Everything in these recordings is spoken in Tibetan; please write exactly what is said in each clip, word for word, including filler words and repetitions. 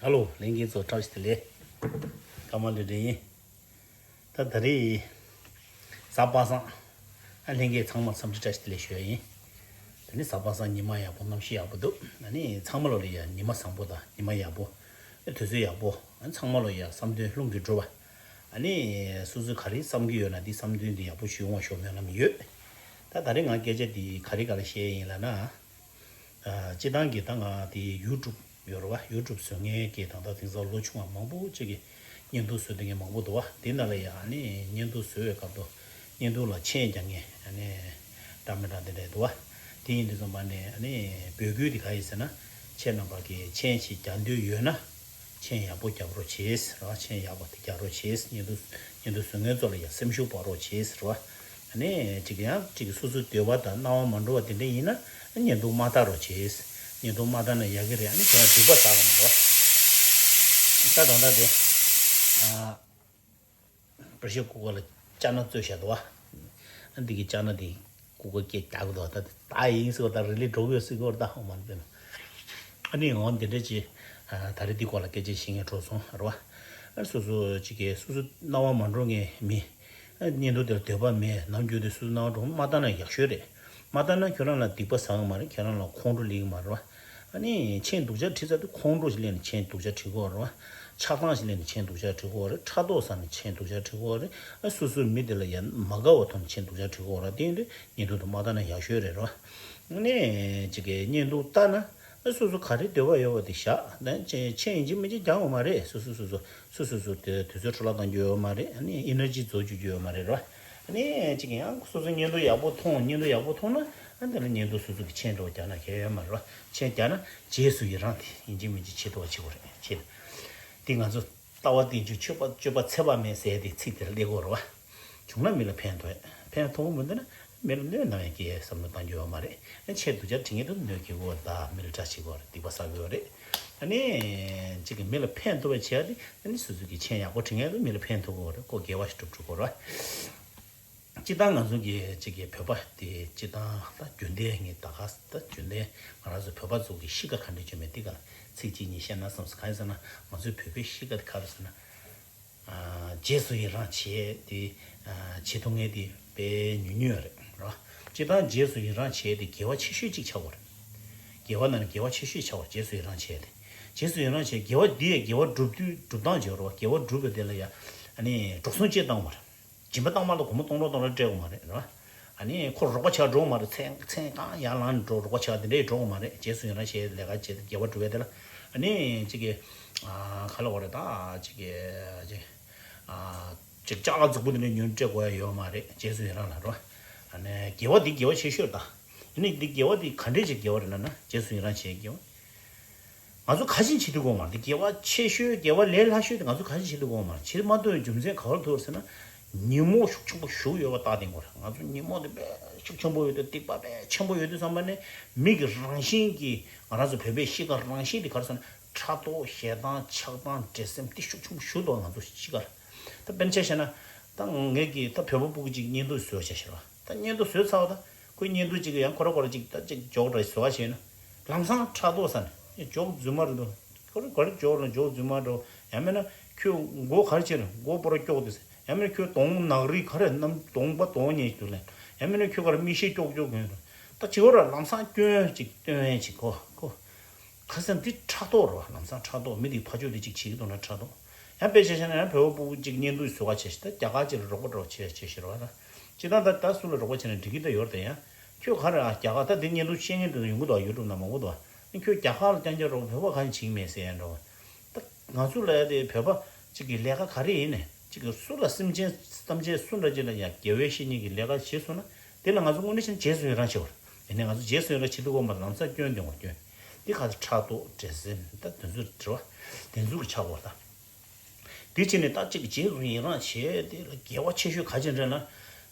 ཧ་ལོ། ལྷན་རྒྱས་ཚོ་བཀྲ་ཤིས་བདེ་ལེགས། ཀརྨ་ལྷུན་གྲུབ་ཡིན། ད་ད་རེས་གཟའ་པ་སངས། ཨ་ལྷན་རྒྱས་ཚང་མ་འཚམས་འདྲི་བཀྲ་ཤིས་བདེ་ལེགས་ཞུ་ཡ་ཡིན། ད་ནི་གཟའ་པ་སངས་ཉི་མ་ཡག་པོ་གནམ་གཤིས་ཡག་པོ་འདུག་ཨ་ནི་ཚང་མ་ལོ་ལ་ཡ་ཉི་མ་བཟང་པོ་དང་ཉི་མ་ཡག་པོ། ཨ་དུས་ཚོད་ཡག་པོ། ཨ་ཚང་མ་ལོ་ཡ་བསམ་དོན་ལྷུན་གྱིས་འགྲུབ་པ། ཨ་ནི་སོ་སོས་ག་རེ་བསམ་གྱི་ཡོད་ན་དེ་བསམ་དོན་དེ་ཡག་པོ་ཞུ་འོང་ཞོག་སྨོན་ལམ་ཡོད། ད་ད་རེས་ང་སྐད་ཆ་དེ་ག་རེ་ག་ལ་བཤད་ཡིན་ལབ་ན། ཨ་སྤྱིར་བཏང་གི་ད་ང་དེ་ཡུ་ཊུབ་ཡོད་རེད་བ། ཡུ་ཊུབ་བཟོ་མཁན་གྱི་ད་ལྟ་དེང་སང་ལོ་ཆུང་བ་མང་པོ་ཅིག་གིས་བརྙན་ཐུང་བཟོ་བསྡད་མཁན་མང་པོ་འདུག་བ། དེ་ནང་ལ་ཡང་ཨ་ནི་བརྙན་ཐུང་བཟོ་བའི་སྐབས་དུ་བརྙན་ཐུང་ལ་མཆན་རྒྱག་མཁན་ཨ་ནི་འདྲ་མི་འདྲ་དེ་འདྲ་འདུག་བ། དེ་ཡིན་དུས་ཙམ་པ་ནས་ཨ་ནི་འབོད་སྐུལ་དེ་ག་ཡིན་ཟེར་ན། ཁྱེད་རྣམ་པ་གིས་མཆན་ཞིག་རྒྱག་འདོད་ཡོད་ན། མཆན་ཡག་པོ་རྒྱག་རོགས་བྱེད་ར། མཆན་ཡག་པོ་དེ་རྒྱག་རོགས་བྱེད། བརྙན་ཐུང་བརྙན་ཐུང་བཟོ་མཁན་ཚོ་ལ་ཡང་སེམས་ཤུགས་སྤར་རོགས་བྱེད་ར། ཨ་ནི་གཅིག་ཡང་གཅིག་སོ་སོའི་འདོད་པ་དང་སྣང་བ་མ་འགྲོ་བ་དེ་འདྲ་ཡིན་ན་བརྙན་ཐུང་མ་བལྟ་རོགས་བྱེད། བརྙན་ཐུང་མ་བལྟ་ན་ཡག་གི་རེད། ཨ་ནི་ཁྱེད་རང་སྡིག་པ་བསགས་གི་མ་རེད། ད་ད་ལྟ་དེ་ཨ། པེ་ཤར་ཀུ་ཀར་ལ་ཅ་ན་བཙོས་བཞག་འདུག་བ། ཨ་འདི་གི་ཅ་ན་དེ་ཀུ་ཀར་སྐད་རྒྱག་གི་འདུག་ད་དེ་ད་ཡིན་ཟེར་བ་ད་རི་ལི་འགྲོ་གི་ཡོད་ཟེར་གི་བ་ད་ཧོ་མ་འདི་ན། ཨ་ནི་འོ་འདི་འདྲ་ཅིག་ད་རེས་འདི་སྐོར་ལ་སྐད་ཆ་བཤད་མཁན་འགྲོ་སོང་རེད་བ། ཨ་སོ་སོ་ཅིག་གིས་སོ་སོ་སྣང་བ་མ་འགྲོ་མཁན་མི། ཨ་བརྙན་ཐུང་དེར་འདོད་པ་མེད། ནམ་རྒྱུན་དུ་སོ་སོ་སྣང་བ་འགྲོ་མ་བལྟ་ན་ཡག་ཤོས་རེད། མ་བལྟ་ན་ཁྱོད་རང་ལ་སྡིག་པ་བཟང་གི་མ་རེད། ཁྱོད་རང་ལ་ཁོང་ཁྲོ་སླེབས་གི་མ་རེད་བ། ཨ་ནི་མཆན་སྡུག་ཅག་བྲིས་ཚར་དུས་ཁོང་ཁྲོ་ཞིག་སླེབས་ནས་མཆན་སྡུག་ཅག་བྲིས་ཀྱི་ཡོད་རེད་བ། ཆགས་སྡང་ཞིག་སླེབས་ནས་མཆན་སྡུག་ཅག་བྲིས་ཀྱི་ཡོད་རེད། ཕྲག་དོག་ཟ་ནས་མཆན་སྡུག་ཅག་བྲིས་ཀྱི་ཡོད་རེད། ཨ་སོ་སོའི་མི་དེ་ལ་ཡང་མ་དགའ་བ་ཐོག་ནས་མཆན་སྡུག་ཅག་བྲིས་ཀྱི་ཡོད་རེད། དེ་ཡིན་དུས་བརྙན་ཐུང་དུ་མ་བལྟ་ན་ཡག་ཤོས་རེད་རེད་བ། ཨ་ནི་ཅིག་གི་བརྙན་ཐུང་བལྟ་ན་ཨ་སོ་སོ་ག་རེ་འདོད་པ་ཡོད་པ་དེ་བཞག་ནས་མཆན་ཡིན་གཅིག་མིན་གཅིག་རྒྱག་དགོས་མ་རེད། སོ་སོ་སོ་སོ་སོ་སོ་སོ་དེ་དུས་ཚོད་འཕྲོ་བརླག་གཏང་རྒྱུ་ཡོད་མ་རེད། ཨ་ནི་ཨེ་ནར་ཇི་རྫོགས་བཅུག་རྒྱུ་ཡོད་མ་རེད་རེད་བ། ཨ་ནི་གཅིག་ཡང་སོ་སོ་བརྙན་ཐུང་ཡག་པོ་མཐོང་། བརྙན་ཐུང་ཡག་པོ་མཐོང་ན་ཨ་འདི་ལ་བརྙན་ཐུང་སོ་སོ་གི་མཆན་འདྲ་བོ་རྒྱག་ན་གལ་ཡོད་མ་རེད་བ། མཆན་རྒྱག་ན་རྗེས་སུ་ཡི་རང་དེ་ཡིན་གཅིག་མིན་གཅིག་བྱེད་ཐུབ་པ་བྱེད་དགོས་རེད། བྱེད་དེ་ང་ཚོ་ལྟ་བ་རྟེན་འབྱུང་སྤྱོད་པ་སྤྱོད་པ་འཚེ་བ་མེད་ཟེར་ཡ་དེ་ཚིག་དེར་སླེབས་དགོས་རེད་བ། བྱུང་ན་མི་ལ་ཕན་ཐོགས། ཕན་ཐོགས་མི་འདུག་ན་མི་ལ་གནོད་ན་ཡང་སྐྱེ་བསམ་བློ་གཏང་རྒྱུ་ཡོད་མ་རེད། ཨ་མཆན་སྡུག་ཅག་བྲིས་མཁན་དེ་གནོད་སྐྱེལ་དགོས་པ་དང་མི་ལ་དགྲ་བྱེད་དགོས་པ་རེད། སྡིག་པ་བསགས་དགོས་པ་རེད། ཨ་ནི་གཅིག་གིས་མི་ལ་ཕན་ཐོགས་པ་བྱེད་ཡ་དེ་ཨ་ནི་སོ་སོ་གི་མཆན་ཡག་པོ་བྲིས་མཁན་དེ་མི་ལ་ཕན་ཐོགས་དགོས་པ་རེད། ཁོ་དགེ་བ་ཞིག་སྒྲུབ་ཐུབ་དགོས་རེད། སྤྱིར་བཏང་ང་ཚོ་གི་གཅིག་གི་བོད་པ་དེ་སྤྱིར་བཏང་ད་རྒྱུན་ལྡན་ངས་ད་ག་ད་རྒྱུན་ལྡན་ང་རང་ཚོ་བོད་པ་ཚོ་གི་གཤིས་ཀ་ག་འདྲ་བྱུང་མེད་དེ་ག་ཚིག་གཅིག་གཉིས་བཤད་ན་བསམ་སོང་། གང་ཡིན་ཟེར་ན་ང་ཚོའི་བོད་པའི་གཤིས་ཀ་དེ་ག་རེ་ཟེར་ན། རྗེས་སུ་ཡི་རང་བྱེད་དེ་བྱེད་ཐུབ་མཁན་དེ་དཔེ་ཉུང་ཉུང་རེད་རོ། སྤྱིར་བཏང་རྗེས་སུ་ཡི་རང་བྱེད་དེ་དགེ་བ་ཆེ་ཤོས་གཅིག་ཆགས་པ་རེད། དགེ་བ་ནང་ནས་དགེ་བ་ཆེ་ཤོས་ཆགས་པ་རྗེས་སུ་ཡི་རང་བྱེད་དེ། རྗེས་སུ་ཡི་རང་བྱེད་དགེ་བ་འདི་ཡི་དགེ་བ་སྒྲུབ་དུས་སྒྲུབ་སྟངས་བྱེད་རོ། དགེ་བ་སྒྲུབ་པའི་དེ་ལ་ཡ་ཨ་ནི་འགྲོ་སོང་སྤྱིར་བཏང་བ་རེད། སྦྱིན་པ་བཏང་མ་ལ་སྒོར་མོ་སྟོང་ཕྲག་སྟོང་ཕྲག་སྤྲད་དགོས་མ་རེད་རོ། ཨ་ནི་ཁོ་རོགས་པ་བྱ་འགྲོ་མ་རེད། མཚན་མཚན་གང་ཡར་ལངས་འགྲོ་རོགས་པ་བྱ་དེ་འདྲས་འགྲོ་དགོས་མ་རེད། རྗེས་སུ་ཡི་རང་བྱེད་ལས་ཀ་བྱེད་དགེ་བ་སྒྲུབ་པའི་དེ་ལ་ཨ་ནི་གཅིག་གི་ག་ལ་བ་རེད་ད་གཅིག་གི་གཅིག་ཅིག་ཅ་ལག་རྫིག་པོ་དེ་འདྲ་ཉོས་སྤྲད་དགོས་ཡ་ཡོད་མ་རེད། རྗེས་སུ་ཡི་རང་ལ་རོ། ཨ་ནི་དགེ་བ་འདི་དགེ་བ་ཆེ་ཤོས་རེད་ད། ཨ་ནི་འདི་དགེ་བ་འདི་ག་འདྲས་ཀྱི་དགེ་བ་རེད་ལབ་ན་རྗེས་སུ་ཡི་རང་བྱེད་དགེ་བ། ང་ཚོ་ག་ཅིག་བྱེད་ཐུབ་ཀྱི་ཡོད་མ་རེད། འདི་དགེ་བ་ཆེ་ཤོས་དགེ་བ་ལས་སླ་ཤོས་དེ་ང་ཚོ་ག་ཅིག་བྱེད་ཐུབ་ཀྱི་ཡོད་མ་རེད། བྱེད་མ་ཐུབ་པའི་རྒྱུ་མཚན་ག་བར་ཐུག་ཟེར་ན། ཉོན་མོངས་ཤུགས་ཆེན་པོ་ཞུགས་ཡོད་པ་རྟགས་དེ་ངོ་རེད། ང་ཚོ་ཉོན་མོངས་དེ་དཔེ་ཤུགས་ཆེན་པོ་ཡོད་དུས་སྡིག་པ་དཔེ་ཆེན་པོ་ཡོད་དུས་ཙམ་པ་ནས་མི་གི་རང་བཞིན་གྱི་ང་རང་ཚོ་བོད་པའི་གཤིས་ཀ་རང་བཞིན་དེ་ག་རེ་ཟེར་ན་ཕྲག་དོག་ཞེ་སྡང་ཆགས་སྡང་འདྲེ་སེམས་དེ་ཤུགས་ཆེན་པོ་ཞུགས་འདུག་ང་ཚོ་གཤིས་ཀ་ལ། ད་དཔེར་ན་ཆ་བཞག་ན། ད་ངས་ཀྱི་ད་བོད་པ་ཕྲུ་གུ་གཅིག་བརྙན་ཐུང་བཟོས་བྱས་ཤེས་ར། ད་བརྙན་ཐུང་བཟོས་ཚར་བ་ད། ཁོའི་བརྙན་ཐུང་གཅིག་ཡང་ཁོ་ར་ཁོ་ར་གཅིག་ད་གཅིག་འཇོག་འདྲ་བཟོ་བ་བྱས་ན། ལམ་སང་ཕྲག་དོག་ཟ་ནས་འཇོག་རྫུན་མ་རེད་འདུག་ཁོ་ར་ག་རེ་འཇོག་ན་འཇོག་རྫུན་མ་འགྲོ། ཡང་མིན་ན་ཁྱོད་མགོ་ག་རེ་བྱས་ན་མགོ་པོ་ར་ཀྱོག་དེ་ཟེར། ཡང་མིན་ན་ཁྱོད་གདོང་ནག་རིས་ག་རེ་གནམ་གདོང་པ་གདོང་ཉེས་འདུག་ལན། ཡང་མིན་ན་ཁྱོད་ག་རེ་མིག་ཤེལ་ཀྱོག་ཀྱོག་གྱོན་འདུག་ད་བྱེད་བ་ར་ལམ་སང་སྐྱོན་ཅིག་སྟོན་ཡས་ཅིག་གོ་གོ། ཁ་སང་འདི་ཕྲག་དོག་རེད་བ། ལམ་སང་ཕྲག་དོག་མི་དེ་ཕ་ཆོས་དེ་གཅིག་བྱེད་ཀྱི་འདུག་ན་ཕྲག་དོག་ཡང་དཔེ་ཆ་བཞག་ན་ཡང་བོད་པ་ཕྲུ་གུ་གཅིག་བརྙན་ཐུང་བཟོ་ག་བྱས་ཤིག་ད་རྒྱ་གར་གཅིག་ལ་རོགས་པ་འདྲ་བོ་བྱས་བྱས་ཤིག་རེད་བ་ད། སྤྱིར་བཏང་ད་ད་སུ་ལ་རོགས་པ་བྱས་ན་འགྲིག་གི་ད་ཡོད་རེད་ད། ཡང་ཁྱོད་ག་རེ་ཨ་རྒྱ་གར་ད་འདི་བརྙན་ཐུང་བཤད་མཁན་དེ་ཚོ་ཡོང་གི་འདུག་ཡུ་ཊུབ་ནང་མང་པོ་འདུག་ཨ་ཁྱོད་རྒྱ་གར་ལ་རྐྱང་རྐྱང་རོགས་པ་བོད་པ་ག་རེ་བྱེད་ཀྱི་མེད་ཟེར་ཡང་འདྲ་བོ། ད་ང་ཚོ་ལ་ཡ་དེ་བོད་པ་གཅིག་གི་ལས་ཀ་ག་རེ་ཡིན་ནས་གཅིག་གི་སུ་ལ་སེམས་ཅན་ཐམས་ཅད་སུ་འདྲ་གཅིག་ལ་ཡང་དགེ་བའི་བཤེས་གཉེན་གྱི་ལས་ཀ་བྱེད་སོང་ན་དེ་ལ་ང་ཚོ་དངོས་གནས་བྱས་ན་རྗེས་སུ་ཡི་རང་བྱེད་པ་རེད། དེ་ནས་ང་ཚོ་རྗེས་སུ་ཡི་རང་བྱེད་ཐུབ་ཀྱི་ཡོད་མ་རེད། ལམ་སང་སྐྱོན་འདོན་པ་སྐྱོན། འདི་ག་ཚོད་ཕྲག་དོག་འདྲེ་སེམས་ད་དེ་ཚོ་རེད་བ། དེ་ཚོ་གི་ཆགས་པ་རེད་ད། དེ་བྱས་ནས་ད་གཅིག་རྗེས་སུ་ཡི་རང་བྱེད་དེ་ལ་དགེ་བ་ཆེ་ཤོས་ག་ཅིག་རེད་ན།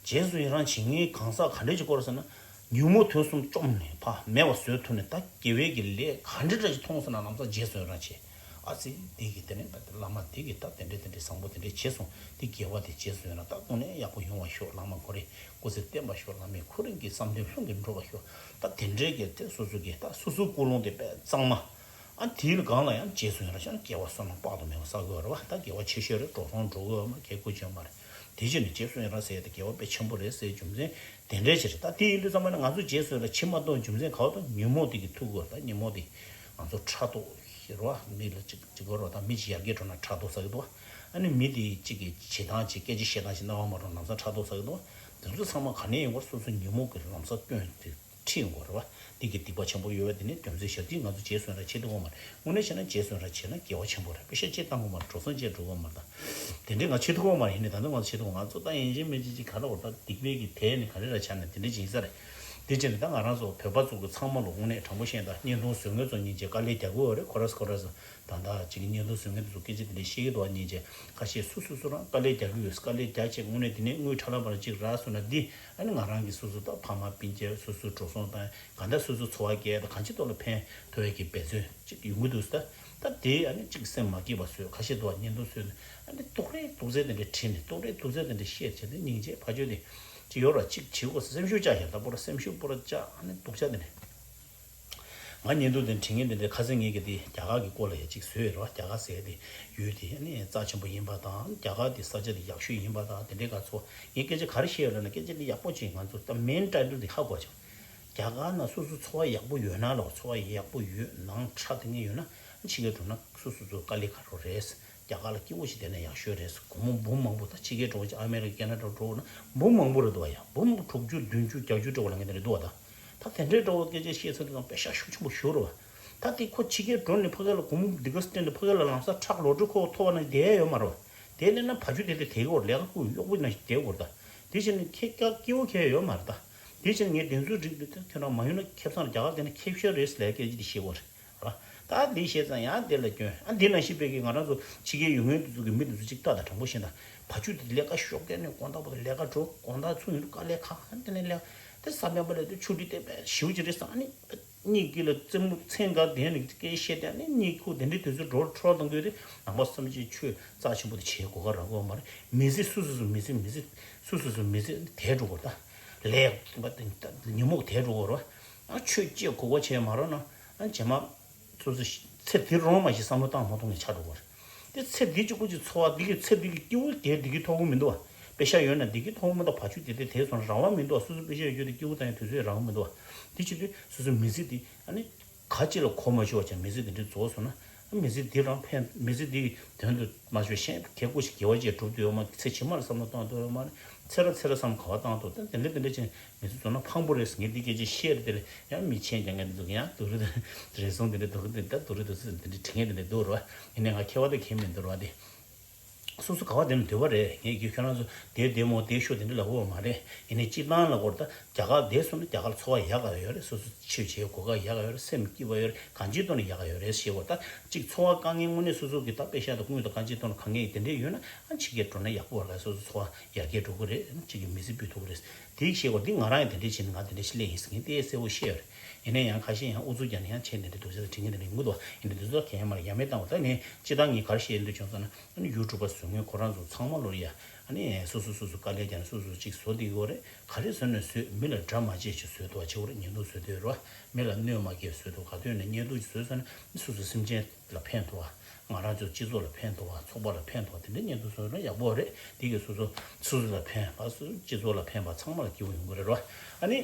རྗེས་སུ་ཡི་རང་བྱེད་མཁན་གང་ཟག་ག་འདྲས་ཅིག་སྐོར་ཟེར་ན། ཉོན་མོངས་དུག་གསུམ་བཅོམ་ནས་ཕ་མེད་པ་བཟོས་ཐུབ་ནས་ད་དགེ་བའི་གི་ལས་ག་འདྲ་འདྲ་ཅིག་མཐོང་ཟེར་ན་ལམ་སང་རྗེས་སུ་ཡི་རང་བྱེད། ཨ་ཙི་འདི་གི་དེ་ནས་ད་བླ་མ་འདི་གི་ད་དེ་འདྲས་དེ་འདྲས་བཟང་པོ་དེ་འདྲས་བྱས་སོང་། འདི་དགེ་བ་དེ་རྗེས་སུ་ཡི་རང་ད་དངོས་གནས་ཡག་པོ་ཡོང་བ་ཤོག་བླ་མ་ཁོ་རེ་སྐུ་ཚེ་བརྟན་པ་ཤོག་བླ་མས་ཁོ་རང་གི་བསམ་དོན་ལྷུན་གྱིས་འགྲུབ་པ་ཤོག་ད་དེ་འདྲས་གི་དེ་སོ་སོ་གི་ད་སོ་སོའི་ཀུན་སློང་དེ་དཔེ་གཙང་མ། ཨ་དེའི་སྒང་ལ་ཡང་རྗེས་སུ་ཡི་རང་བྱས་ན་སྐྱེ་བ་བསོད་ནམས་དཔག་ཏུ་མེད་པ་བསགས་དགོས་རེད་བ། ད་དགེ་བ་ཆེ་ཤོས་རེད། འགྲོ་སོང་འགྲོ་དགོས་བ་མ་གལ་དགོས་ཀྱི་ཡོད་མ་རེད། དེ་བྱས་ནས་རྗེས་སུ་ཡི་རང་ཟེར་ཡ་དེ་དགེ་བ་དཔེ་ཆེན་པོ་རེད་ཟེར་རྒྱུ་མཚན་དེ་འདྲས་ཅིག་རེད། ད་དེ་ཡིན་དུས་ཙམ་པ་ན་ང་ཚོ་རྗེས་སུ་ཡི་རང་བྱེད་མ་གཏོགས་རྒྱུ་མཚན་ག་བ་དང་ཉོན་མོངས་དེ་གི་ཐུག་དགོས་རེད། ད་ཉོན་མོངས་དེ་ང་ཚོ་ཕྲག་དོག་རེད་བ། མི་ལ་ཅིག་ཅིག་དགོས་རེད་བ། ད་མི་ཅིག་ཡར་རྒྱས་འགྲོ་ན་ཕྲག་དོག་ཟ་གི་འདུག་བ། ཨ་ནི་མི་དེ་ཅིག་གི་བྱེད་སྟངས་ཅིག་སྐད་ཆ་བཤད་སྟངས་ཅིག་སྣང་བ་མ་འགྲོ་ན་ལམ་སང་ཕྲག་དོག་ཟ་གི་འདུག་བ། དེ་ཚོ་ཚང་མ་ག་ནས་ཡོང་བར་སོ་སོ་ཉོན་མོངས་ཀྱི་ལམ་སང་སྐྱོན་དེ་ཁྲིད་ཡོང་གི་རེད་བ། འདི་གི་སྡིག་པ་ཆེན་པོ་ཡོད་པ་དེ་ནི་རྒྱུ་མཚན་ཞབས་ཏིག་ང་ཚོ་རྗེས་སུ་ར་བྱེད་ཐུབ་ཀྱི་མ་རེད། དངོས་གནས་བྱས་ན་རྗེས་སུ་ར་བྱས་ན་དགེ་བ་ཆེན་པོ་རེད། པེ་ཤ་ཅེས་བཏང་གི་མ་རེད། འགྲོ་སོང་ཅེས་འགྲོ་གི་མ་རེད། ད་དེ་འདྲའི་ང་བྱེད་ཐུབ་ཀྱི་མ་རེད། ཡིན་ནའི་ད་ལྟ་ང་ཚོ་བྱེད་ཐུབ་ཀྱི། ང་ཚོ་ད་ཡིན་གཅིག་མིན་གཅིག་ཅིག་ག་ལ་བར་ད་སྡིག་པའི་གི་དེ་ནི་ག་རེ་ར་ཆ་ནས་དེ་འདྲ་ཅིག་ཡིན་ས་རེད། དེ་བྱས་ནས་ད་ང་རང་ཚོ་བོད་པ་ཚོ་གི་ཚང་མ་ལོ་དངོས་གནས་དྲང་པོ་བཤད་ད་བརྙན་ཐུང་བཟོ་མཁན་ཚོ་སྙིང་རྗེ་དཀའ་ལས་རྒྱག་གི་ཡོད་རེད། ཁོ་ར་སི་ཁོ་ར་སི་ད་ད་ཅིག་བརྙན་ཐུང་བཟོ་མཁན་དེ་ཚོ་སྐད་ཆ་དེ་འདྲ་བཤད་ཀྱི་འདུག་བ། སྙིང་རྗེ། ཁ་ཤས་སུ་སུ་སུ་རང་དཀའ་ལས་རྒྱག་གི་ཡོད། དཀའ་ལས་རྒྱག་བྱས་དངོས་གནས་དེ་ནས་དངུལ་ཁྲ་ལམ་པར་ཅིག་རག་སོང་ན་འདི་ཨ་ནི་ང་རང་གི་སོ་སོ་ད་ཕ་མ་སྤུན་མཆེད་སོ་སོ་འགྲོ་སོང་དང་ག་འདྲ་སོ་སོ་འཚོ་བ་སྐྱེལ་དང་གང་ཅི་ཐོག་ལ་ཕན་ཐོགས་ཡ་གི་འབད་བརྩོན་ཅིག་ཡོང་གི་འདུག་ཟེར། ད་དེ་ཨ་ནི་ཅིག་སེམས་མ་སྐྱིད་པ་བཟོས། ཁ་ཤས་འདུག་བ། བརྙན་ཐུང་བཟོས་ནས་ཨ་ནི་ཏོག་རེ་ཏོག་ཙེ་དེ་འདྲ་བྲིས་ནས་ཏོག་རེ་ཏོག་ཙེ་དེ་འདྲ་བཤད་བྱས་ཏེ་སྙིང་རྗེ་ཕ་ཆོས་དེ་ཅིག་ཡོད་ར། ཅིག་བྱེད་དགོས་སེམས་ཤུགས་བཅག་བཞག་ད་པོ་ར་སེམས་ཤུགས་པོ་ར་བཅག་ཨ་ནི་སྡུག་ཅག་དེ་འདྲ། ང་བརྙན་ཐུང་དེ་འབྲི་མཁན་དེ་འདྲའི་ཁ་སང་ངེད་ཀྱི་དེ་རྒྱ་གར་གྱི་སྐོར་ལ་ཡ་གཅིག་བཟོས་ཡོད་རེད་བ། རྒྱ་གར་ཟེར་དེ་ཡུལ་དེ་ནི་རྩ་ཆེན་པོ་ཡིན་པ་དང་རྒྱ་གར་དེ་ས་ཆ་དེ་ཡག་ཤོས་ཡིན་པ་དང་དེ་འདྲའི་ག་ཚོ་ངས་སྐད་ཆ་ག་རེ་བཤད་ཡོད་ལབ་ན་སྐད་ཆ་དེ་ཡག་པོ་ཅིག་ང་ཚོ་ད་མེན་ཊའི་ཊལ་དེ་ཧ་གོ་ཅིང་རྒྱ་གར་ན་སོ་སོ་འཚོ་བ་ཡག་པོ་ཡོད་ན་ལ་འཚོ་བ་ཡག་པོ་ཡོད་ནང་ཁྲ་དེ་ངས་ཡོད་ན་ཕྱི་རྒྱལ་འགྲོ་ན་སོ་སོ་ཚོ་དཀའ་ལས་ཁག་རོགས་རེད། རྒྱ་གར་ལ་སྐྱིད་པོ་ཞིག་བསྡད་ན་ཡག་ཤོས་རེད། སྒོར་མོ་འབུམ་མང་པོ་ད་ཕྱི་རྒྱལ་འགྲོ་བ་ཅིག་ཨ་མེ་རི་ཀ་ཁེ་ན་ཌ་འགྲོ་ན་འབུམ་མང་པོ་རེད་འདུག་བ། ཡ་འབུམ་དྲུག་ཅུ་བདུན་ཅུ་བརྒྱད་ཅུ་སྤྲད་པ་ལ་ངས་དེ་འདྲ་འདུག་བ། ད་ད་དེ་འདྲའི་འདྲ་བོ་སྐད་ཆ་བཤད་ཚར་དུས་ཙང་པེ་ཤ་ཤུགས་ཆེན་པོ་ཞུ་རོ་བ། ད་དེ་ཁོ་ཕྱི་རྒྱལ་འགྲོ་ནས་ཕ་གི་ལ་སྒོར་མོ་འདི་ག་སྤྲད་ནས་ཕ་གི་ལ་ལམ་སང་ཁྲག་ལོ་དྲུག་ཁོ་ཐོབ་པ་ན་བསྡད་ཡ་ཡོད་མ་རེད་བ། དེ་ལས་ན་བ་ཕྱུགས་དེ་དེ་དེ་གི་བར་ལས་ཀ་ཁུ་གཡོག་པོ་ན་བསྡད་དགོས་རེད། ད་དེ་བྱས་ནས་ཁྱེད་ཀ་སྐྱིད་པོ་ཁྱེད་ཡོད་མ་རེད་ད། དེ་བྱས་ནས་ངས་དེ་ཚོའི་རིགས་འདི་ཁྱོད་རང་མ་ཡོང་ན་ཁེ་བཟང་རྒྱ་གར་དེ་ན་ཁེ་ཤོར་རེད་ཟེར་ལས་སྐད་ཆ་དེ་བཤད་དགོས་རེད། ར། ད་འདི་བཤད་ཙང་ཡང་དེ་ལ་སྐྱོན། ཨ་འདི་ནང་བཞིན་པའི་གི་ང་རང་ཚོ་ཕྱི་རྒྱལ་ཡོད་མཁན་དེ་ཚོ་གི་མི་དེ་ཚོ་གཅིག་ལྟ་དང་དྲང་པོ་བཤད་ན། བ་ཕྱུགས་དེ་ལས་ཀ་ཤོག་ཀྱ་ནས་དགོང་དག་བར་དུ་ལས་ཀ་འགྲོ། དགོང་དག་ཚུར་ཡོང་དུས་དཀའ་ལས་ཁག་ཨ་དེ་ནས་ལས་དེ་ས་བོན་པ་ལས་དེ་ཆུ་དྲི་བལྟས་པས་ཞིའུ་ཅི་རེད་བསམ་ནི། གཉིད་ཀྱི་ལ་རྩེད་མོ་མཚན་ག་དེ་ནས་སྐད་བཤད་དེ་ནི་གཉིད་ཁུག་དེ་འདྲའི་དུས་ཚོད་འགྲོ་འཕྲོ་བཏང་དགོས་དེ་ནང་པ་སེམས་ཅན་ཆོས་རྩ་ཆེན་པོ་དེ་བྱེད་གོ་ག་རག་གོ་མ་རེད། མི་ཚེ་སུ་སུ་སུ་མི་ཚེ་མི་ཚེ་སུ་སུ་སུ་མི་ཚེ་དལ་འགྲོ་གོ་ད། ལས་ཉོན་མོངས་དལ་འགྲོ་གོ་ར། ཨ་ཆོས་བཅས་གོ་ག་བྱས་མ་རོགས་ན་ཨ་རྗེས་མ། སོ་སོ་ཚེ་འདིར་རོང་མ་ཞིག་བསམ་བློ་བཏང་མ་ཐུབ་ནས་ཆགས་འགྲོ་བ་རེད། དེ་ཚེ་འདི་གཅིག་པུ་གཅིག་འཚོ་བ་འདི་གི་ཚེ་འདི་གི་སྐྱིད་པོ་དེ་འདི་གི་ཐོག་གི་མི་འདུག་བ། པེ་ཤ་ཡོད་ན་འདི་གི་ཐོག་གི་མི་འདུག་བ་ཕྱུགས་དེ་དེ་དེ་སོང་རང་དབང་མི་འདུག་བ། སོ་སོ་པེ་ཤ་ཡོད་རྒྱུ་དེ་སྐྱིད་པོ་བཏང་ཡ་དུས་ཚོད་རང་དབང་མི་འདུག་བ། དེ་བྱེད་དུས་སོ་སོའི་མི་ཚེ་འདི་ཨ་ནི་ག་ཅི་ལ་གོ་མ་ཆོད་བ་ཅང་མི་ཚེ་འདི་འདྲའི་རྫོགས་སོང་ན་ཨ་མི་ཚེ་འདི་རང་ཕན་མི་ཚེ་འདི་གི་དོན་དུ་མ་ཆོད་གཞན་གལ་ཁུ་ཞིག་དགེ་བ་ཅིག་སྒྲུབ་འདོད་ཡོད་མ་རེད། ཚེ་ཕྱི་མར་བསམ་བློ་གཏོང་འདོད་ཡོད་མ་རེད། ཚེ་རབས་ཚེ་རབས་བསམ་ག་བ་བཏང་ཐུབ་དེ་འདྲ་འདྲ་ཅན། མི་ཚེ་རྫོགས་ན་ཕངས་པོ་རེད་ཟེར་ངས་འདི་སྐད་ཆ་བཤད་རེད། དེ་ལ་ཡང་མི་ཆེན་རྒྱག་མཁན་འདི་ཚོ་གི་ཡང་སྡུག་རུས་རེ་ཟུང་དེ་འདྲ་སྡུག་རུས་འདི་འདྲ་སྡུག་རུས་འདི་འདྲ་དྲི་མཁན་དེ་འདྲ་འདུག་རེད་བ། ཡིན་ནའི་ང་ཁྱད་པར་དེ་ཁྱད་མི་འདུག་རེད་བ། དེ་སོ་སོ་ག་བ་དེ་ནས་སྡོད་པ་རེད། ངས་ཀྱི་ཁྱོད་རང་ཚོ་དེ་བདེ་མོ་དེ་ཤོ་དེ་འདྲ་ལབ་ཡོད་མ་རེད། ཡིན་ནའི་སྤྱིར་བཏང་ལ་སྐོར་ད་རྒྱ་གར་བསྡད་སོང་ན་རྒྱ་གར་འཚོ་བ་ཡག་ག་ཡོད་རེད། སོ་སོ་ཆོས་བྱེད་གོ་སྐབས་ཡག་ག་ཡོད་རེད། སེམས་སྐྱིད་པ་ཡོད་རེད། གང་ཅིའི་ཐོག་ནས་ཡག་ག་ཡོད་རེད་ཞེས་པ་ད་གཅིག་འཚོ་བ་དཀའ་ངལ་དངོས་གནས་སོ་སོ་གི་ད་པེ་ཤ་དང་དངུལ་དང་གང་ཅིའི་ཐོག་ནས་དཀའ་ངལ་དེ་འདྲ་ཡོད་ན་ཨ་ཕྱི་རྒྱལ་འགྲོ་ན་ཡག་པོ་བ་ལ་སོ་སོ་འཚོ་བ་ཡར་རྒྱས་འགྲོ་གི་རེད། གཅིག་གི་མི་ཚེ་སྤུས་ཐུབ་ཀྱི་རེད། དེའི་ཤེས་པ་འདི་ང་རང་ཡང་དེ་འདྲའི་བྱས་ནས་ང་དེ་འདྲ་ཞིག་སླེབས་ཡིན་ཟེར་མཁན་དེ་གསལ་པོ་ཤེས་ཡོད་རེད། ཡིན་ན་ཡང་ཁ་ཤས་ཡང་ཨུ་ཚུགས་རྒྱག་ནས་ཡང་བྱས་ནས་འདྲ་སྡུག་ཅག་དང་དྲི་ངན་དེ་འདྲ་ཡོང་གི་འདུག་ཡིན་དུས་འདི་ཚོ་གས་མར་ཡ་མེད་བཏང་བ་ད་ངས་སྤྱི་བཏང་ངས་ག་རེ་བཤད་ཡིན་འདུག་བྱུང་ཙང་ན་ཨ་ནི་ཡུ་ཊུབ་པ་བཟོ་མཁན་ཁོ་རང་ཚོ་ཚང་མ་ལོར་ཡ་ཨ་ནི་སོ་སོ་སོ་སོ་དཀའ་ལས་རྒྱག་ནས་སོ་སོ་གཅིག་བཟོ་བསྡད་ཡོད་རེད། ག་རེ་བཟོས་ནས་བཟོས་མི་ལ་དགྲ་མ་བྱེད་ཅིག་བཟོས་འདུག་བ། བྱེད་དགོས་རེད། ཉེན་རྟོག་བཟོས་བསྡད་ཡོད་རེད་བ། མི་ལ་གནོད་མ་སྐྱེལ་བཟོས་འདུག་ག་དུས་ནས་ཉེན་རྟོག་ཅིག་བཟོས་སོང་ན་སོ་སོ་སེམས་ཅན་ལ་ཕན་ཐོགས་བ། ང་རང་ཚོའི་སྤྱི་ཚོགས་ལ་ཕན་ཐོགས་བ། ཚོགས་པ་ལ་ཕན་ཐོགས་བ་དེ་འདྲའི་ཉེན་རྟོག་བཟོས་ན་ཡག་པོ་རེད། དེ་གིས་སོ་སོ་སོ་སོ་ལ་ཕན་པ་སོ་སོའི་སྤྱི་ཚོགས་ལ་ཕན་པ་ཚང་མ་ལ་སྐྱིད་པོ་ཡོང་གི་རེད་བ། ཨ་ནི་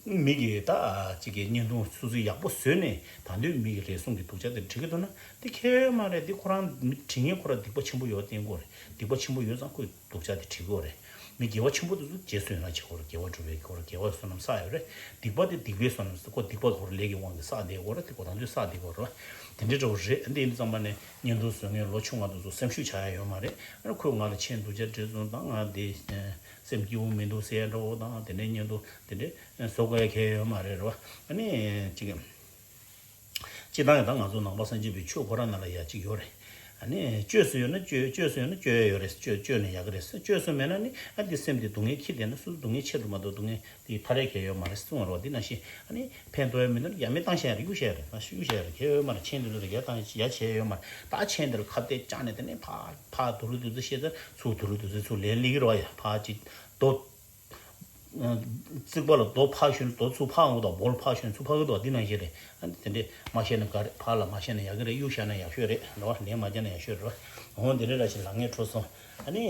མི་གིས་ད་ཅིག་གི་བརྙན་ཐུང་སོ་སོས་ཡག་པོ་བཟོས་ནས་ད་དུང་མི་གི་རེ་ཟུང་གི་སྡུག་ཅག་དེ་འབྲི་གི་འདུག་ན་དེ་ཁྱད་མ་རེད། དེ་ཁོ་རང་མི་འབྲི་མཁན་ཁོ་རང་སྡིག་པ་ཆེན་པོ་ཡོད་བསྟན་དགོས་རེད། སྡིག་པ་ཆེན་པོ་ཡོད་ཙང་ཁོས་སྡུག་ཅག་དེ་བྲིས་དགོས་རེད། མི་དགེ་བ་ཆེན་པོ་དེ་ཚོ་རྗེས་སུ་ཡི་རང་བྱེད་དགོས་རེད། དགེ་བ་སྒྲུབ་པའི་དགེ་བ་རེད། དགེ་བ་བསོད་ནམས་བསགས་ཡོད་རེད། སྡིག་པ་དེ་སྡིག་པའི་བསོད་ནམས་ཟེར། ཁོ་སྡིག་པ་ཁོ་རང་ལས་ཀྱི་དབང་གིས་བསགས་བསྡད་དགོས་རེད། དེ་ཁོ་རང་ཚོས་བསགས་བསྡད་དགོས་རེད། དེ་འདྲའི་འདྲ་བོ་རེད། འདི་ཡིན་དུས་ཙམ་པ་ནས་བརྙན་ཐུང་བཟོ་མཁན་ལོ་ཆུང་བ་དེ་ཚོ་སེམས་ཤུགས་ཆག་ཡ་ཡོད་མ་རེད། ཨ་ནི་ཁོས་ང་ལ་ཆེས་སྡུག་ཅག་འབྲི་སོང་དང་ང་འདི་སེམས་སྐྱིད་པོ་མི་འདུག་ཟེར་ཡ་འདྲ་བོ་དང་དེ་འདྲའི་བརྙན་ཐུང་དེ་འདྲའི་བཟོ་དགོས་ཡ་གང་ཡང་ཡོད་མ་རེད་རེད་བ། ཨ་ནི་ཅིག་སྤྱིར་བཏང་ཡང་ད་ང་ཚོ་ནང་པ་སངས་རྒྱས་པའི་ཆོས་ཁོ་རང་ནང་ལ་ཡ་གཅིག་ཡོད་རེད། ཨ་ནི་བཅོས་སུ་ཡོད་ན་བཅོས། བཅོས་སུ་ཡོད་ན་བཅོས་ཡ་ཡོད་རེད། བཅོས་བཅོས་ནས་ཡག་གི་རེད། བཅོས་སུ་མེད་ན་ནི་ཨ་འདི་སེམས་འདི་སྡུག་བསྔལ་འཁྱེར་བསྡད་ན་སོ་སོ་སྡུག་བསྔལ་ཆེད་དུ་མ་གཏོགས་སྡུག་བསྔལ་འདི་ཐར་ཡ་གང་ཡང་ཡོད་མ་རེད་གསུངས་པ་རེད་བ། འདི་ནང་བཞིན་ཨ་ནི་ཕན་ཐོགས་ཡ་མི་འདུག་ན་ཡ་མེད་བཏང་བཞག་ཡ་རེད། གཡུག་བཞག་ཡ་རེད། ད་གཡུག་བཞག་ཡ་རེད། གལ་ཡོད་མ་རེད། མཆན་འདི་ཚོ་ལ་ཡ་བཏང་ཡ་ཡ་བྱས་ཡོད་མ་རེད། ད་མཆན་འདི་ལ་ཁ་གཏད་བཅག་ནས་དེ་ནས་ཕ་ཕ་དུ་རུ་དུ་ཚོ་བཤད་ཚར་ཚུར་དུ་རུ་དུ་ཚོ་ཚུར་ལན་སླེབས་ཀྱི་རེད་བ། ཡ་ཕ་ཅིག་རྡོ། རྩིག་པ་ལ་རྡོ་ཕར་ཞོན་རྡོ་ཚུར་ཕར་འོང་གི་འདུག་སྦོ་ལ་ཕར་ཞོན་ཚུར་ཕར་གི་འདུག་འདི་ནང་བཞིན་རེད། ཨ་ནི་དེ་འདྲས་མ་བཤད་ན་དགའ་རེད། ཕར་ལ་མ་བཤད་ན་ཡག་གི་རེད། གཡུག་བཞག་ན་ཡག་ཤོས་རེད་རེད་བ། ལན་མ་རྒྱག་ན་ཡག་ཤོས་རེད་བ། འོ་འདི་འདྲས་ར་ཞིག་ལབ་མཁན་འཕྲོ་སོང་། ཨ་ནི།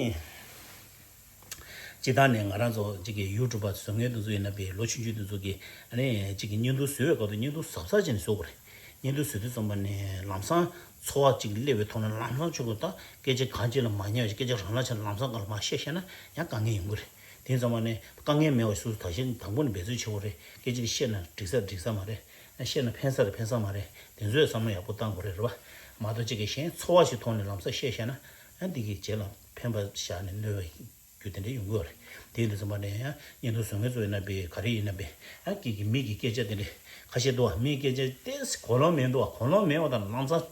སྤྱིར་བཏང་ནས་ང་རང་ཚོ་གཅིག་གི་ཡུ་ཊུབ་པ་བཟོ་མཁན་དེ་ཚོ་ཡིན་ན་པའི་ལོ་ཆུང་ཆུང་དེ་ཚོ་གི་ཨ་ནི་གཅིག་གི་བརྙན་ཐུང་བཟོ་བའི་སྐབས་དུ་བརྙན་ཐུང་གཟབ་གཟབ་བྱས་ནས་བཟོ་དགོས་རེད། བརྙན་ཐུང་བཟོ་དུས་ཙམ་པ་ནས་ལམ་སང་ཚོར་བ་གཅིག་སླེབས་པའི་ཐོག་ནས་ལམ་སང་ཆུ་ཁོལ་དང་སྐད་ཆ་གང་ཅི་ལ་མ་ཉན་པ་ཞིག་སྐད་ཆ་རང་ལ་ཆ་ལམ་སང་ག་ལ་མ་བཤད་བཤད་ན་ཡང་དཀའ་ངལ་ཡོང་གི་རེད། དེ་ཙམ་པ་ནས་དཀའ་ངལ་མེད་པ་སུ་ད་གཞན་དང་པོ་ནས་འབད་རྩོལ་བྱེད་དགོས་རེད། སྐད་ཆ་དེ་བཤད་ན་འགྲིག་ས་འགྲིག་ས་མ་རེད། བཤད་ན་ཕན་ས་རེད་ཕན་ས་མ་རེད། དེ་ཚོའི་བསམ་བློ་ཡག་པོ་བཏང་དགོས་རེད་རེད་བ། མ་གཏོགས་གཅིག་གི་གཞན་ཚོར་བ་ཞིག་ཐོག་ནས་ལམ་སང་བཤད་བཤད་ན་ཡང་འདི་གི་རྗེས་ལ་ཕན་པ་བཞག་ནས་གནོད་པའི་རྒྱུ་དེ་འདྲ་ཡོང་གི་ཡོད་རེད། དེ་ཡིན་དུས་ཙམ་པ་ནས་ཡང་བརྙན་ཐུང་བཟོ་མཁན་ཚོ་ཡིན་ན་པའི་ག་རེ་ཡིན་ན་པའི་ཡང་སྐད་ཀྱི་མི་གི་སྐད་ཆ་དེ་འདྲ་ཁ་ཤས་འདུག་བ། མིའི་སྐད་ཆ་དེ་གོ་ལོང་མེད་འདུག་བ། གོ་ལོང་མེད་པ་དང་ལམ་སང་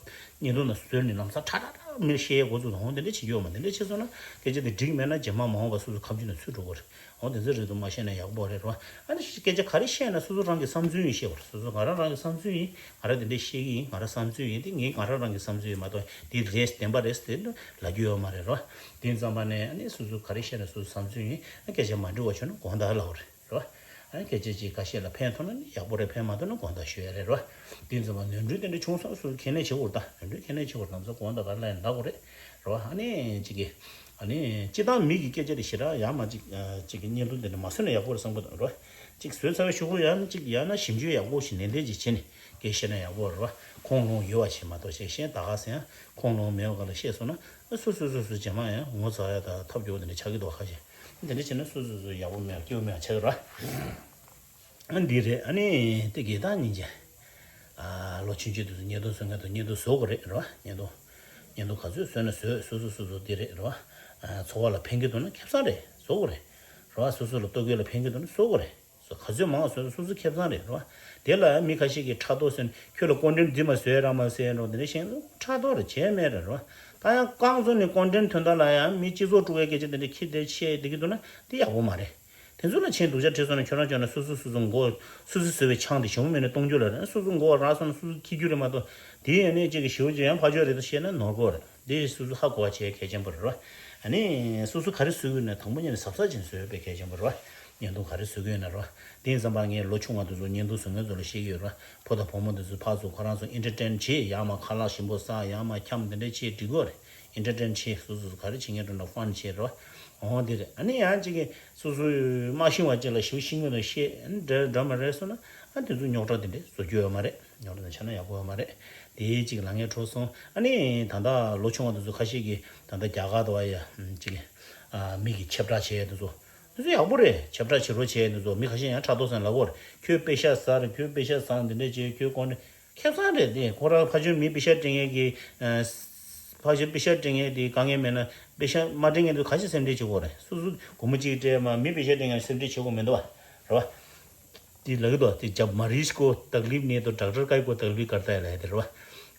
བརྙན་ཐུང་ནང་བཟོས་ནས་ལམ་སང་ཁྲ་ཁྲ་ཁྲ་མིར་བཤད་ཡས་འགོ་བཙུགས་དང་འོང་དེ་འདྲ་བྱེད་ཀྱི་ཡོད་མ། དེ་འདྲ་བྱས་སོང་ན་སྐད་ཆ་དེ་འགྲིག་མེད་ན་རྗེས་མ་མ་འོངས་པ་སོ་སོ་ཁ་མཆུ་ནང་ཚུད་འགྲོ་གི་རེད། འོ་དེ་ཚོ་རེད་འདུག་མ་བཤད་ན་ཡག་པོ་རེད་རེད་བ། ཨ་ནི་སྐད་ཆ་ག་རེ་བཤད་ན་སོ་སོ་རང་གི་བསམ་ཚུལ་ཡིན་བཤད་པ་རེད། སོ་སོ་ང་རང་རང་གི་བསམ་ཚུལ་ཡིན། ང་རང་དེ་འདྲས་བཤད་ཀྱི་ཡིན། ང་རང་བསམ་ཚུལ་ཡིན། དེ་ངས་ང་རང་རང་གི་བསམ་ཚུལ་ཡིན་མ་གཏོགས་དེ་རེད་བདེན་པ་རེད་ཟེར་ལབ་རྒྱུ་ཡོད་མ་རེད་རོ། དེ་ཙམ་པ་ནས་ཨ་ནི་སོ་སོ་ག་རེ་བཤད་ན་སོ་སོ་བསམ་ཚུལ་ཡིན། ཨ་སྐད་ཆ་མ་འགྲིག་པ་བྱུང་ན་དགོངས་དག་ལབ་རེད་རོ། ཨ་སྐད་ཆ་ཅིག་ཁ་ཤས་ལ་ཕན་ཐོགས་ན་ནི་ཡག་པོ་རེད། ཕན་མ་ཐོགས་ན་དགོངས་དག་ཞུ་ཡ་རེད་རོ། དེ་ཙམ་པ་ནོར་འཁྲུལ་དེ་འདྲ་བྱུང་སོང་སོ་སོ་ཁས་ལེན་བྱེད་དགོས་རེད། ད་ནོར་འཁྲུལ་ཁས་ལེན་བྱེད་དགོས་རེད། ལམ་སང་དགོངས་དག་ག་རེ་ལབ་ཡིན་ལབ་དགོས་རེད་རོ། ཨ་ནི་ཅིག་གི་ཨ་ནི་སྤྱིར་བཏང་མི་གི་སྐད་ཆ་དེ་ཞེ་དྲག་ཡག་མ་ཅིག་ཅིག་གི་བརྙན་ཐུང་དེ་འདྲ་མ་བཟོས་ན་ཡག་པོ་རེད་བསམ་གི་འདུག་རོ། ཅིག་བཟོས་ཚར་བའི་གཞུག་གུ་ཡང་ཅིག་ཡང་ན་ཞིབ་འཇུག་ཡག་པོ་ཞིག་ནན་ཏན་ཅིག་བྱས་ནས་སྐད་བཤད་ན་ཡག་པོ་རེད་བ། ཁུངས་ལུང་ཡོད་པ་བྱས་མ་གཏོགས་བཤད་གཞན་ད་ག་ཟེ་ཡང་ཁུངས་ལུང་མེད་པ་ག་ལ་བཤད་སོང་ན་ཨ་སོ་སོ་སོ་སོ་རྗེས་མ་ཡང་ངོ་ཚ་ཡ་དང་ཐབས་སྐྱོ་བོ་དེ་འདྲ་ཆགས་ཀྱི་འདུག་ཁ་ཤས། དེ་འདྲ་བྱས་ན་སོ་སོ་སོ་ཡག་པོ་མེད་པ་སྐྱིད་པོ་མེད་པ་ཆགས་ཀྱི་རེད་བ། ཨ་འདི་རེད། ཨ་ནི་དེ་གི་ད་སྙིང་རྗེ། ཨ་ལོ་ཆུང་ཆུང་དུས་སུ་བརྙན་ཐུང་བཟོ་མཁན་དང་བརྙན་ཐུང་བཟོ་དགོས་རེད་རེད་བ། བརྙན་ཐུང་། བརྙན་ཐུང་ག་ཚོད་བཟོས་ན་བཟོས། སོ་སོ་སོ་སོ་དེ་རེད་རེད་བ། ཨ་ཚོར་བ་ལ་ཕན་གྱི་འདུག་ན་ཁེ་བཟང་རེད། བཟོ་དགོས་རེད་རེད་བ། སོ་སོ་ལ་ལྟོ་གོས་ལ་ཕན་གྱི་འདུག་ན་བཟོ་དགོས་རེད། ག་ཚོད་མང་བཟོས་ན་སོ་སོ་ཁེ་བཟང་རེད་རེད་བ། དེ་ལ་མི་ཁ་ཤས་ཀྱིས་ཕྲག་དོག་ཟེར་ནས་ཁྱོད་ལ་ཀོན་ཊེན་འདི་མ་བཟོས་ར་མ་ཟེར་འགྲོ་དེ་འདྲ་བཤད་ན་ཕྲག་དོག་རེད། བྱས་མེད་རེད་རེད་བ། ད་ཡང་རྐང་བཙུགས་ནས་ཀོན་ཊེན་དོན་དག་ལ་ཡང་མི་སྤྱི་ཚོགས་དཀྲུག་པའི་སྐད་ཆ་དེ་འདྲ་ཁྱི་དེ་བཤད་བསྡད་ཀྱི་འདུག་ན་དེ་ཡག་པོ་མ་རེད། དེ་ཚོ་ལ་ཁྱེད་སྡུག་ཅག་ཁྲེལ་སོང་ན་ཁྱོད་རང་ཁྱོད་ན་སོ་སོ་སོ་སོ་མགོ་སོ་སོ་བཟོས་པའི་ཆང་དེ་ཞིམ་པོ་མེད་ན་གཏོང་རྒྱུ་ལ་རེད། སོ་སོ་མགོ་རག་སོང་ན་སོ་སོ་འཁྱེར་རྒྱུ་རེད་མ་གཏོགས་དེ་ཡང་ནས་ཅིག་གི་ཞེ་པོ་ཅིག་ཡང་ཕར་ཕྱོགས་རེད་དོ་བཤད་ན་ནོར་གོ་རེད། དེ་སོ་སོ་ཧ་གོ་བ་བྱེད་གལ་ཆེན་པོ་རེད་རོ། ཨ་ནི་སོ་སོ་ག་རེ་བཟོ་གི་ཡོད་ན་དང་པོ་ཉིད་ནས་གཟབ་གཟབ་བྱས་ནས་བཟོ་ཡོད་པའི་གལ་ཆེན་པོ་རེད་རོ། བརྙན་ཐུང་ག་རེ་བཟོ་གི་ཡོད་ན་རོ། དེ་ཡིན་ཙམ་པ་ངས་ལོ་ཆུང་བ་དེ་ཚོ་བརྙན་ཐུང་བཟོ་མཁན་ཚོ་ལ་བཤད་ཀྱི་ཡོད་རོ། ཕོ་དང་བུ་མོ་དེ་ཚོ་ཕར་ཚུར་ཁོ་རང་ཚོ་ཨེན་ཊར་ཊེན་བྱེད། ཡག་མ་ཁ་ལག་ཞིམ་པོ་ཟ། ཡག་མ་འཁྱམ་དེ་འདྲ་བྱེད་འགྲིག་གི་རེད། ཨེན་ཊར་ཊེན་བྱེད། སོ་སོ་སོ་ག་རེ་བྱེད་མཁན་འགྲོ་ན་ཕན་བྱེད་རོ། འོ་དེ་རེད། ཨ་ནི་ཡང་གཅིག་གིས་སོ་སོའི་མ་ཤེས་པ་ཅིག་ལ་ཞིབ་ཤེས་མཁན་དང་བཤད་འདྲ་འདྲ་མ་རེད་སོང་ན་ཨ་དེ་ཚོ་རྙོག་དྲ་དེ་འདྲ་བཟོ་རྒྱུ་ཡོད་མ་རེད། རྙོག་དྲ་དང་ཆ་ན་ཡག་པོ་ཡོད་མ་རེད། དེ་གཅིག་ལབ་མཁན་འཕྲོ་སོང་། ཨ་ནི་ད་ལྟ་ལོ་ཆུང་བ་དེ་ཚོ་ཁ་ཤས་ཀྱིས་ད་ལྟ་རྒྱ་གར་དུ་བ་ཡ་གཅིག་གིས་མི་གི་ཁྱབ་བསྒྲགས་བྱེད་ཡ་དེ་ཚོ་དེ་ཚོ་ཡག་པོ་རེད། ཁྱབ་བསྒྲགས་བྱེད་རོགས་བྱེད་ཡ་དེ་ཚོ། མི་ཁ་ཤས་ཡང་ཕྲག་དོག་སེམས་ལབ་གོ་རེད། ཁྱོད་པེ་ཤ་ཟ་རེད། ཁྱོད་པེ་ཤ་ཟ་འདི་འདྲ་བྱེད། ཁྱོད་ཀོན་ཁེ་བཟང་རེད་དེ། ཁོ་རང་ཕ་ཆོས་མི་པེ་ཤ་སྤྲད་མཁན་གྱི་ཨ་ཕ་ཆོས་པེ་ཤ་སྤྲད་མཁན་དེ་དཀའ་ངལ་མེད་ན་པེ་ཤ་མ་སྤྲད་མཁན་དེ་ག་ཞིག་སེམས་ཁྲལ་བྱེད་དགོས་རེད། སོ་སོ་སྒོར་མོ་གཅིག་སྤྲད་མ་མི་པེ་ཤ་སྤྲད་མཁན་སེམས་ཁྲལ་བྱེད་དགོས་མི་འདུག་བ། རེད་བ། དེ་ལབ་ཀྱི་འདུག་དེ་जब मरीज को तकलीफ नहीं है तो डॉक्टर का ही कोई तकलीफ करता है ལབ་ཡ་དེ་རེད་བ།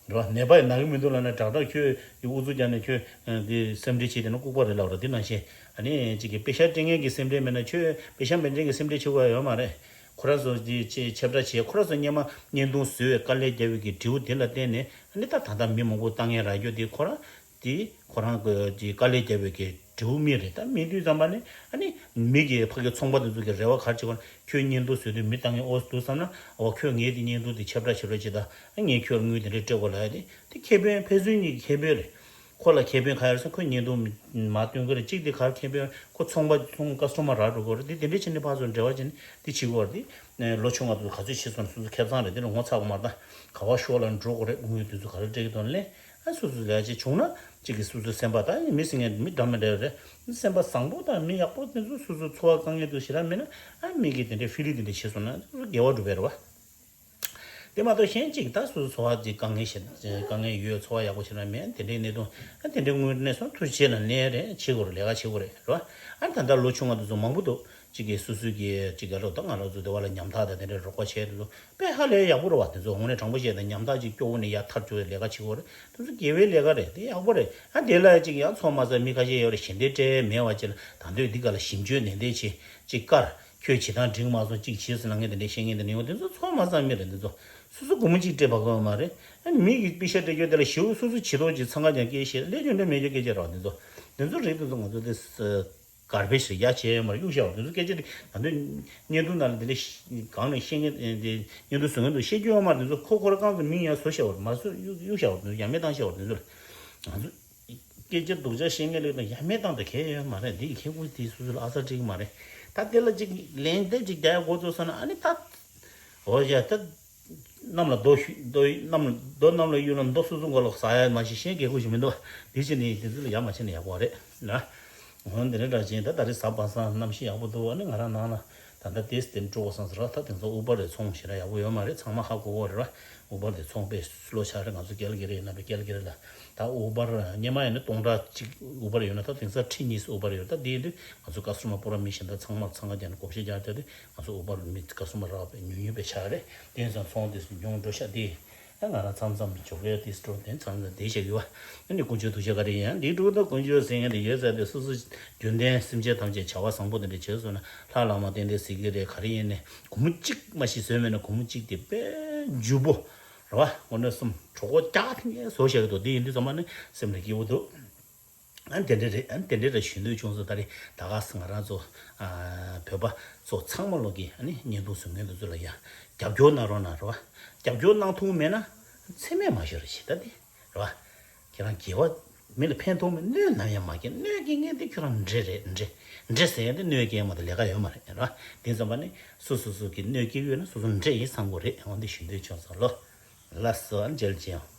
རེད་བ། ནད་པ་ཡི་ན་གི་མི་འདུག་ལབ་ན་ཌོག་ཊར་ཁྱོད་ཀྱི་ཨུ་ཚུགས་རྒྱག་ནས་ཁྱོད་དེ་སེམས་ཁྲལ་བྱེད་དེ་ན་ལྐུགས་པ་རེད་ལབ་རེད། དེ་ནང་བཞིན་ཨ་ནི་གཅིག་གི་པེ་ཤ་སྤྲད་མཁན་གྱི་སེམས་ཁྲལ་མེད་ན་ཁྱོད་པེ་ཤ་མི་སྤྲད་མཁན་གྱི་སེམས་ཁྲལ་བྱེད་དགོས་ཡ་ཡོད་མ་རེད། ཁོ་རང་ཚོ་དེ་ཅེས་ཁྱབ་བསྒྲགས་བྱས། ཁོ་རང་ཚོ་སྔོན་མ་བརྙན་ཐུང་བཟོས་པའི་དཀའ་ལས་བརྒྱབ་པའི་གི་འབྲས་བུ་དེ་ལ་བརྟེན་ནས་ཨ་ནི་ད་ད་ལྟ་མི་མང་པོ་ལྟ་མཁན་རག་རྒྱུ་དེ་ཁོ་རང་དེ་ཁོ་རང་གི་དཀའ་ལས་བརྒྱབ་པའི་གི་འབྲས་བུ་མི་རེད། ད་མི་དུས་ཙམ་པ་ནི་ཨ་ནི་མི་གི་ཕ་གི་ཚོང་པ་དེ་ཚོ་གི་རེ་བ་ག་རེ་བྱེད་དགོས་ན། ཁྱོད་བརྙན་ཐུང་བཟོས་དུས་མི་ལྟ་མཁན་ཨོ་འདུག་བསམ་ན། འོ་ཁྱོད་ངའི་དེ་བརྙན་ཐུང་དེ་ཁྱབ་བསྒྲགས་བྱེད་རོགས་བྱེད་དང་། ཨ་ངས་ཁྱོད་ལ་དངུལ་དེ་འདྲ་སྤྲད་དགོས་ལབ་ཡ་དེ་དེ་ཁེ་ཕན་ཕན་ཚུན་གཉིས་ཀྱི་ཁེ་ཕན་རེད། ཁོ་ལ་ཁེ་ཕན་ག་རེ་ཡོད་ཟེར་ཁོས་བརྙན་ཐུང་མ་སྟོན་གི་རེད། གཅིག་དེ་ག་རེ་ཁེ་ཕན། ཁོ་ཚོང་པ་ཚོང་ཀ་སི་ཊོ་མར་རག་འགྲོ་གི་རེད། དེ་དེ་འདྲ་བྱས་ནས་ཕར་ཚུར་འབྲེལ་བ་བྱས་ནས་དེ་བྱེད་དགོས་རེད། དེ་ལོ་ཆུང་བ་དེ་ཚོ་ག་ཚོད་བྱས་སོང་ན་སོ་སོ་ཁེ་བཟང་རེད། དེ་ལ་ངོ་ཚ་དགོས་མ་རེད། ད་ག་པར་ཤོག་ལ་འགྲོ་དགོས་རེད། དངུལ་དེ་ཚོ་ག་རེ་སྤྲད་ཀྱི་འདུག་ལས། ཨ་སོ་སོ་ལས་བྱེད་བྱུང་ན་གཅིག་གིས་སོ་སོའི་སེམས་པ་དང་མི་ཟེར་མཁན་མི་འདྲ་མི་འདྲ་རེད། སེམས་པ་བཟང་པོ་དང་མི་ཡག་པོ་དེ་ཚོ་སོ་སོ་ཚོར་བ་དཀའ་ངལ་དུ་ཞེ་དྲག་མེད་ན་ཨ་མི་གིས་དེ་འདྲའི་ཕི་ལི་དེ་འདྲ་བྱས་སོང་ན་སོ་སོ་དགེ་བ་སྒྲུབ་པ་རེད་བ། དེ་མ་གཏོགས་གཞན་གཅིག་ད་སོ་སོ་ཚོར་བ་དེ་དཀའ་ངལ་ཞེ་དཀའ་ངལ་ཡོད། ཚོར་བ་ཡག་པོ་ཞེ་དྲག་མེད། དེ་འདྲའི་གནས་དུ་ཨ་དེ་འདྲའི་དངོས་གནས་སོང་ཐུགས་རྗེ་ཆེ་ལ་ནས་རེད། བྱེད་དགོས་རེད། ལས་ཀ་བྱེད་དགོས་རེད་རེད་བ། ཨ་ད་ལྟ་ལོ་ཆུང་བ་དེ་ཚོ་མང་པོ་འདུག་གཅིག་གིས་སོ་སོའི་གི་གཅིག་ག་རོགས་ད་ང་རང་ཚོ་དེ་བ་ལ་ཉམ་ཐག་དང་དེ་འདྲའི་རོགས་པ་བྱས་དེ་ཚོ་དཔེ་ཧ་ལས་ཡག་པོ་རེད་བ། དེ་ཚོ་དངོས་གནས་དྲང་པོ་བཤད་ན་ཉམ་ཐག་ཅིག་སྐྱོ་བོ་ནས་ཡར་ཐར་བཅུག་པའི་ལས་ཀ་བྱེད་དགོས་རེད། དེ་ཚོ་དགེ་བའི་ལས་ཀ་རེད། དེ་ཡག་པོ་རེད། ཨ་དེ་ལ་ཅིག་ཡང་ཚོར་མ་ཟ་མི་ཁ་ཤས་ཡོད་རེད། ཞལ་འདེབས་སྤྲད་མེད་པ་ཅིག་ལ་ད་དུང་འདི་ག་ལ་ཞིབ་འཇུག་ནན་ཏན་བྱེད་ཅིག་དཀར་ཁྱོད་བྱེད་སྟངས་འགྲིག་མ་སོང་ཅིག་བྱེད་ཟེར་ལབ་མཁན་དེ་འདྲ་བཤད་མཁན་དེ་འདྲ་ཡོང་། དེ་ཚོ་ཚོར་མ་ཟ་མི་རེད། དེ་ཚོ་སོ་སོ་སྒོར་མོ་ཅིག་སྤྲད་པ་གོ་མ་རེད། ཨ་མི་གི་པེ་ཤ་སྤྲད་རྒྱུ་དེ་ལ་ཞེ་པོ་སོ་སོ་བྱེད་དོ་ཅིག་འཚང་ཁ་རྒྱག་སྐད་བཤད་ལས་རྒྱུ་འདྲ་མེད་རྒྱུ་སྐད་ཆ་རེད་བ། དེ་ཚོ་དེ་ཚོ་རེད། དེ་ཚོ་ང་ཚོ་དེ། གར་བེཇ་རེད། ཡ་བྱས་ཡོད་མ་རེད། གཡུག་བཞག་པ་རེད། དེ་ཚོ་སྐད་ཆ་དེ་ད་དུང་བརྙན་ཐུང་ནང་ལ་དེ་འདྲ་གང་ནས་བཤད་མཁན་དེ་བརྙན་ཐུང་བཟོ་མཁན་དུ་བཤད་རྒྱུ་ཡོད་མ་རེད། དེ་ཚོ་ཁོ་ཁོ་རང་རྐང་ཚོ་མིང་ཡང་བཟོ་བཞག་པ་རེད། མ་བཟོ་གཡུག་གཡུག་བཞག་པ་རེད། དེ་ཚོ་ཡ་མེད་བཏང་བཞག་པ་རེད། དེ་ཚོ་ལ་ང་ཚོ་སྐད་ཆ་སྡུག་ཅག་བཤད་མཁན་ལས་ད་ཡ་མེད་བཏང་ད་གལ་ཡོད་མ་རེད། འདི་ཡི་ཁེ་ཁུ་དེ་སོ་སོ་ལ་ཨ་ཚ་འགྲིག་མ་རེད། ད་དེ་ལ་ཅིག་ལན་འདེབས་ཅིག་རྒྱག་ཡ་འགོ་བཙུགས་སོང་ན་ཨ་ནི་ད་འོ་ཡ་ད། གནམ་ལ་རྡོ་གཞུ་རྡོ་གནམ་རྡོ་གནམ་ལ་གཡུག་ན་རྡོ་སོ་སོ་མགོ་ལ་ཟག་ཡ་མ་གཞི་གཞན་གལ་ཁུ་ཞིག་མི་འདུག་འདི་བྱས་ནས་དེ་ཚོ་ལ་ཡ་མ་བྱས་ན་ཡག་པོ་རེད་ན། འོ་འདི་འདྲ་འདྲ་བྱས་ད་ད་རེས་གཟའ་པ་སངས་གནམ་གཤིས་ཡག་པོ་འདུག་ཨ་ནི་ང་རང་ནང་ལ་ད་ལྟ་དེ་སྟེང་འགྲོ་དགོས་བསམ་ཟེར་བ། ད་དེང་སང་ཨུ་བར་རེད། ཚོང་ཞེ་དྲག་ཡག་པོ་ཡོད་མ་རེད། ཚང་མ་ཧ་གོ་གོ་རེད་བ། ཨུ་བར་དེ་ཚོང་དཔེ་བློ་ཆགས་རེད། ང་ཚོ་ཀལ་གི་རེ་ཡིན་ན་པའི་ཀལ་གི་རེ་ལ་ད་ཨུ་བར་སྔོན་མ་ཡིན་ན་སྟོང་ཕྲག་གཅིག་ཨུ་བར་ཡོད་ན་ད་དེང་སང་ཁྲི་གཉིས་ཨུ་བར་ཡོད། ད་དེ་ཡིན་དུས་ང་ཚོ་ཀ་སི་ཊོ་མར་པུ་ར་མི་གཞན་དག་ཚང་མ་འཚང་ཁ་རྒྱག་ནས་བགོ་བཤའ་རྒྱག་བསྡད་དུས་ང་ཚོ་ཨུ་བར་མི་ཀ་སི་ཊོ་མར་རག་པའི་ཉུང་ཉུང་པའི་ཆ་རེད། དེང་སང་ཚོང་དེ་ཚོ་ཉུང་འགྲོ་ཤག་དེ། ད་ང་རང་མཚམས་མཚམས་འཇོག་ཡ་དེ་སྤྲོ་དེ་མཚམས་མཚམས་དེ་བྱེད་དགོས་བ། ཨ་ནི་དཀོན་མཆོག་ཐུགས་རྗེ་ག་རེ་ཡིན་ཡང་འདི་འགྲོ་ད་དཀོན་མཆོག་ཟེར་མཁན་དེ་ཡོད་ས་དེ་སོ་སོ་རྒྱུན་ལྡན་སེམས་ཅན་ཐམས་ཅད་བྱ་བ་བཟང་པོ་དེ་འདྲ་བྱས་སོང་ན་ལྷ་བླ་མ་རྟེན་འབྲེལ་ཟེར་གི་རེད། ག་རེ་ཡིན་ནས་སྒོར་མོ་གཅིག་མ་ཞིག་བཟོས་མེད་ན་སྒོར་མོ་གཅིག་དེ་དཔེ་མཇུག་པོ་རེད་བ། དངོས་གནས་སོམ་གྲོགས་པོ་ཀྱག་ཐེངས་བཟོ་བཞག་གི་འདུག་འདི་ཡིན་དུས་ཚང་མ་ནི་སེམས་ལ་སྐྱིད་པོ་འདུག་ཨ་ནི་དེ་འདྲ་རེད། ཨ་ནི་དེ་འདྲ་རེད། ཞུ་འདོད་བྱུང་སོང་། ད་རེས་ད་ག་སེ་ང་རང་ཚོ་ཨ་བོད་པ་ཚོ་ཚང་མ་ལོག་གི་ཨ་ནི་བརྙན་ཐུང་བཟོ་མཁན་དེ་ཚོ་ལ་ཡ་རྒྱབ་སྐྱོར་གནང་རོགས་གནང་རོགས། རྒྱབ་སྐྱོར་གནང་ཐུབ་མེད་ན་མཚན་སྨད་མ་ཤོར་རེ་བྱེད་ད་དེ་རེད་བ། ཁྱེད་རང་དགེ་བ་མི་ལ་ཕན་ཐོགས་མེད། གནོད་ནམ་ཡང་མ་སྐྱེལ། གནོད་སྐྱེལ་མཁན་དེ་ཁྱོད་རང་འདྲེ་རེད། འདྲེ་འདྲེ་ཟེར་ཡ་དེ་གནོད་སྐྱེལ་མ་གཏོགས་ལས་ཀ་ཡོད་མ་རེད་རེད་བ། དེ་ཙམ་པ་ནི་སོ་སོ་སོ་གི་གནོད་སྐྱེལ་ཡོད་ན་སོ་སོ་འདྲེ་ཡིན་བསམ་དགོས་རེད། འོ་འདི་ཞུ་འདོད་བྱུང་སོང་། ལོ་ལ་སོ་མཇལ་ཅིང་།